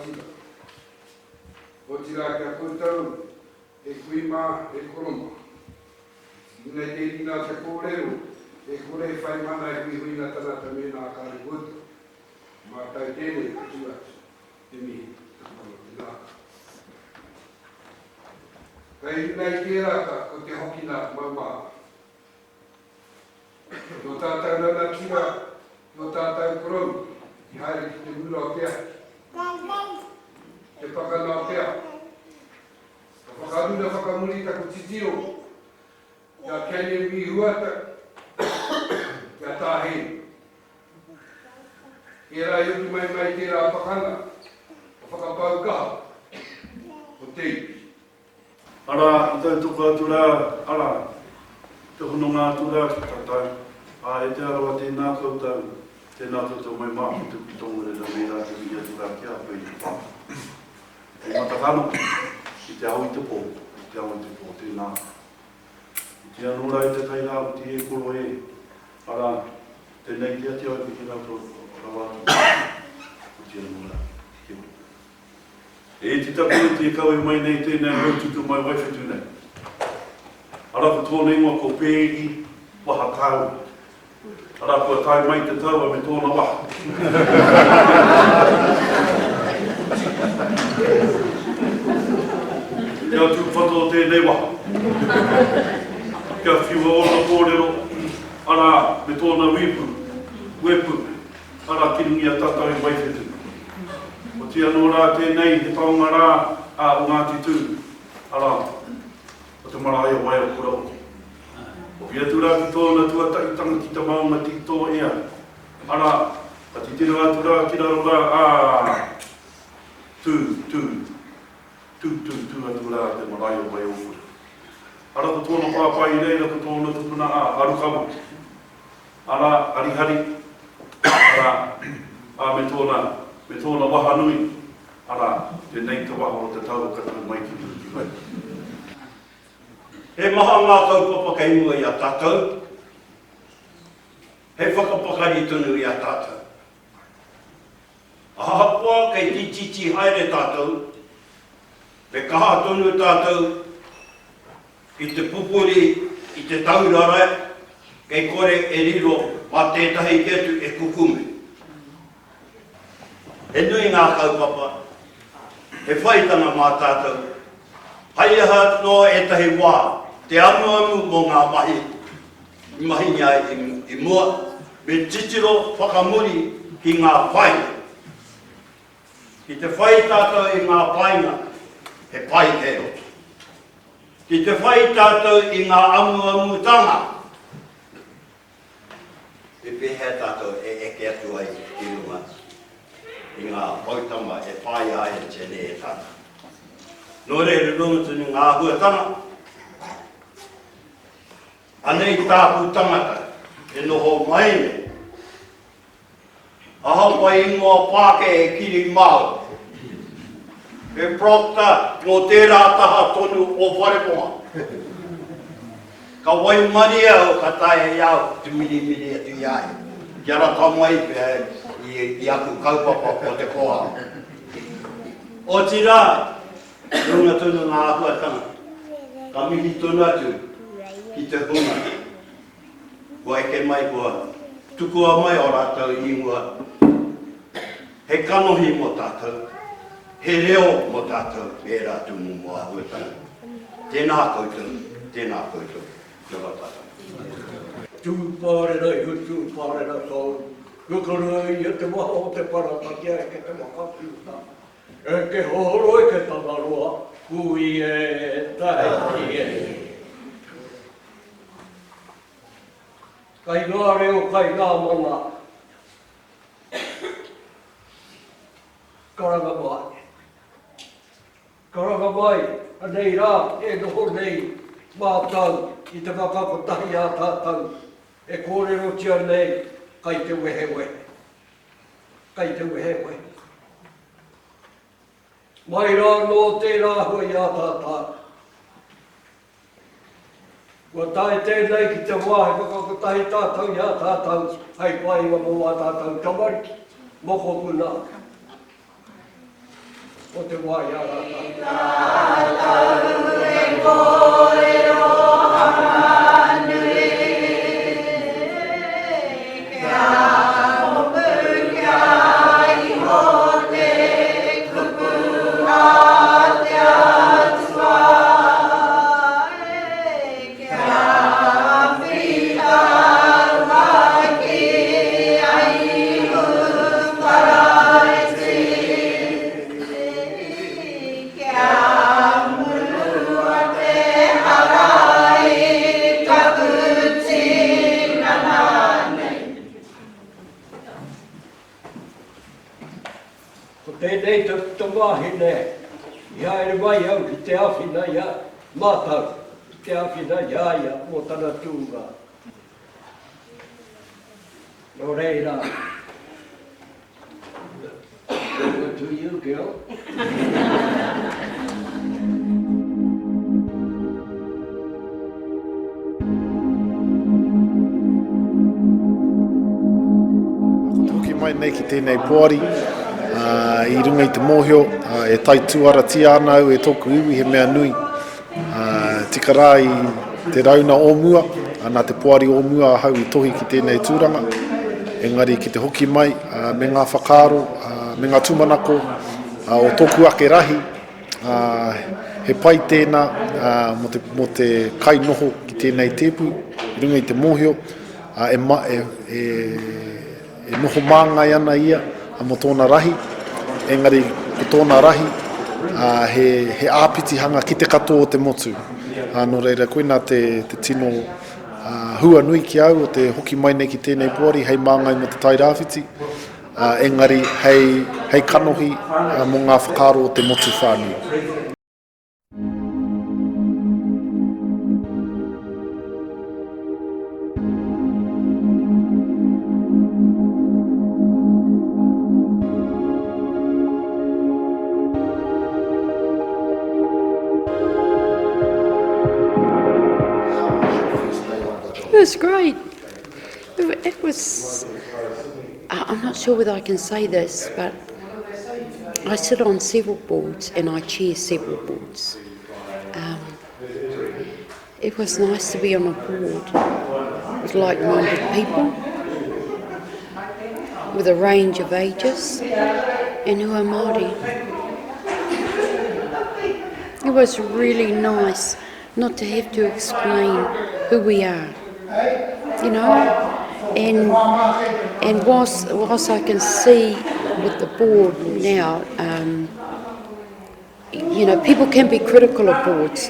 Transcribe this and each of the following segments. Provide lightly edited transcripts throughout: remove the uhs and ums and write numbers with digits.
rangatira. Otirā ki a koutou e kui mā, e koro mā. Inei te rina te kōrero, e kore e whai mana e huihuina tangata mēnā kāre koutou. Mātau tēnei ka tū atu te mihi, te pono, te ngākau. Kei runga i tērāka ko te hokina maumahara. Nō tātou ranatira, nō tātou korou i haere ki te mura o te ahi, te pakanga o te ao. Ka whakaruna whakamuri taku titiro ki a Kenny Wī Huata, ki a Tā Hēmi. Tērā i hoki mai mai tērā pakanga, ka whakapau kaha o te iwi. Arā, i tautoko atu rā, arā, te hononga atu rā ki tātou, ā, e Te Arawa tēnā koutou, tēnā koutou mai mā ko te Pitongerera me rā te mihi atu rā ki a koe i te pā. Hei matakano, i te ao i te pō, i te ao i te pō, tēnā. I te anō rā i te tai rā o te e koro e, arā, tēnei te ati au ki te rā rawa atu, o te anō rā, kia ora. E iti taku iti e kawe mai nei tēnei haututu mai Waiwhetu nei. Ara ko tōna ingoa ko Pēri Waha Taua. Ara kua tae mai te taua me tōna waha. Kia tūpato tēnei waha. Kia whiua ōna kōrero, arā, me tōna wīpu, wepu. Ara ki runga i a tatou i Waiwhetu. Oti anō rā tēnei he taonga rā a o Ngāti Tū, arā, o te marae o Waiokura hoki. Hoki atu rā ki tōna tuatahitanga ki te maunga Tītō-ea, arā, ka titiro atu rā ki raro rā, ā, tū, tū, tū, tū, tū atu rā te marae o Waiokura. Arā, ko tōna pāpā i reira, ko tōna tupuna a Arukama. Arā, harihari, arā, ā, me tōna, me tōna waha nui, arā, tēnei te waha o te tau ka tau mai ki runga ki wai. He maha ngā kaupapa kei mua i a tātou, hei whakapakari tonu i a tātou. Ahakoa kei tītītī haere tātou, me kaha tonu tātou I te pupuri i te taurara kei kore e riro mā tētahi kē atu e kukume. He nui ngā kaupapa, he whaitanga mā tātou, hai aha noa ētahi wā te amuamu mō ngā mahi i mahingia ai i mua, me titiro whakamuri ki ngā painga. Ki te whai tātou i ngā painga, he pai kei roto. Ki te whai tātou i ngā amuamutanga, me pēhea tātou e eke atu ai ki runga i ngā poutama e whāia ai tēnei e tātou. Nō reira, runga tonu ngā āhuatanga, anei tāku tangata e noho mai nei, Ahakoa ingoa Pākehā he kiri Māori. He Proctor nō tērā taha tonu o Whareponga. Ka waimarie au ka taea i a au te mirimiri atu i a ia, kia rata mai pea i aku kaupapa o te kōhanga. Otirā, runga tonu ngā āhuatanga, ka mihi tonu atu ki te hunga Kua eke mai, kua tukua mai o rātou ingoa hei kanohi mō tātou, he reo mō tātou me ērā tūmomo āhuatanga. Tēnā koutou, tēnā koutou, kia ora tātou. Tū pārera iho, tū pārera tōu, Rukarua ia te waha o te parata kia eke te waka ki uta. Eke hohoro, eke Tangaroa, kui e, tahiti e. Kai ngā reo, kai ngā mana. Karanga mai. Karanga mai, anei rā e noho nei mātou i te whakakotahi a tātou e kōrerotia nei kai te wehewehe. Kai te wehewehe. Mai rā anō tērā āhua i a tātou. Kua tae tēnei ki te wā he whakakotahi tātou i a tātou hei painga mō ā tātou tamariki, mokopuna. o te wā i a rātou. Tātou e kōrero hanganui, kia hopukia iho te kupu a te Atua, e kia whitaua ki a Ihu Karaiti. Kia murua te hara i taku tinana nei. Ko tēnei taku tamāhine i haere mai au ki te āwhina i a mātou, ki te āwhina i a ia mō tana tūnga. Nō reira, over to you, girl. Ko te hoki mai nei ki tēnei poari, i runga i te mōhio e taituaratia ana au e tōku iwi he mea nui. Tika rā i te rauna o mua, nā te poari o mua ahau i tohi ki tēnei tūranga, engari ki te hoki mai me ngā whakaaro, me ngā tūmanako o tōku ake rahi, he pai tēnā mō te kainoho ki tēnei tēpu i runga i te mōhio e E noho māngai ana ia mō tōna rahi, engari ko tōna rahi he, he āpitihanga ki te katoa o te motu. Nō reira, koinā te, te tino hua nui ki a au o te hoki mai nei ki tēnei poari hei māngai mō te Tairāwhiti, engari hei, hei kanohi mō ngā whakaaro o te motu whānui. It was great. It was, I'm not sure whether I can say this, but I sit on several boards and I chair several boards. Um, it was nice to be on a board with like-minded people, with a range of ages, and who are Māori. It was really nice not to have to explain who we are, you know. And and whilst, whilst I can see with the board now, um, you know, people can be critical of boards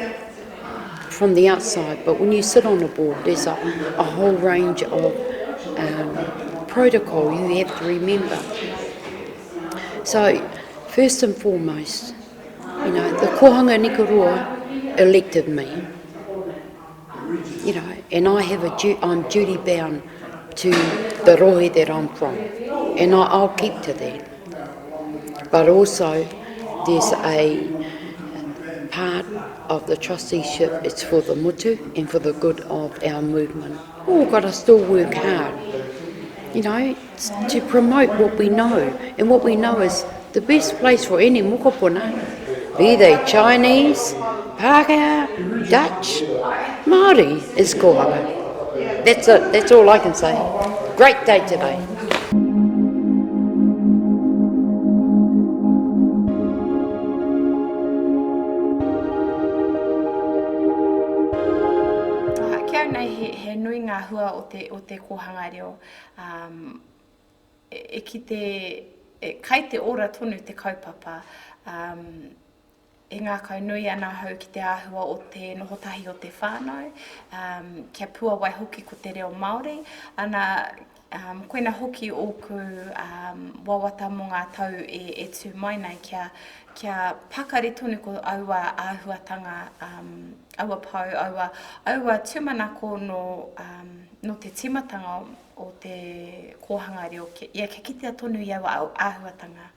from the outside, but when you sit on a board, there's a, a whole range of um, protocol you have to remember. So, first and foremost, you know, the Kohanga Nikarua elected me. You know, and I have a du- I'm duty bound to the rohe that I'm from, and I, I'll keep to that. But also, there's a part of the trusteeship, it's for the mutu and for the good of our movement. Oh, got to still work hard, you know, to promote what we know. And what we know is the best place for any mokopuna, be they Chinese, Pākehā, Dutch, Māori, is Kohanga. That's it, that's all I can say. Great day today. Ki au nei he, he nui ngā hua o te, o te kōhanga reo. Um, e, e kite, e, kai te ora tonu te kaupapa. Um, e ngākau nui ana ahau ki te āhua o te noho tahi o te whānau, um, kia puawai hoki ko te reo Māori. Ana, um, koina hoki ōku um, wawata mō ngā tau e, e tū mai nei, kia, kia pakari tonu ko aua āhuatanga, um, aua pou, aua, aua tūmanako nō, um, nō te tīmatanga o te kōhanga reo, kia, ia, kia kitea tonu i aua āhuatanga.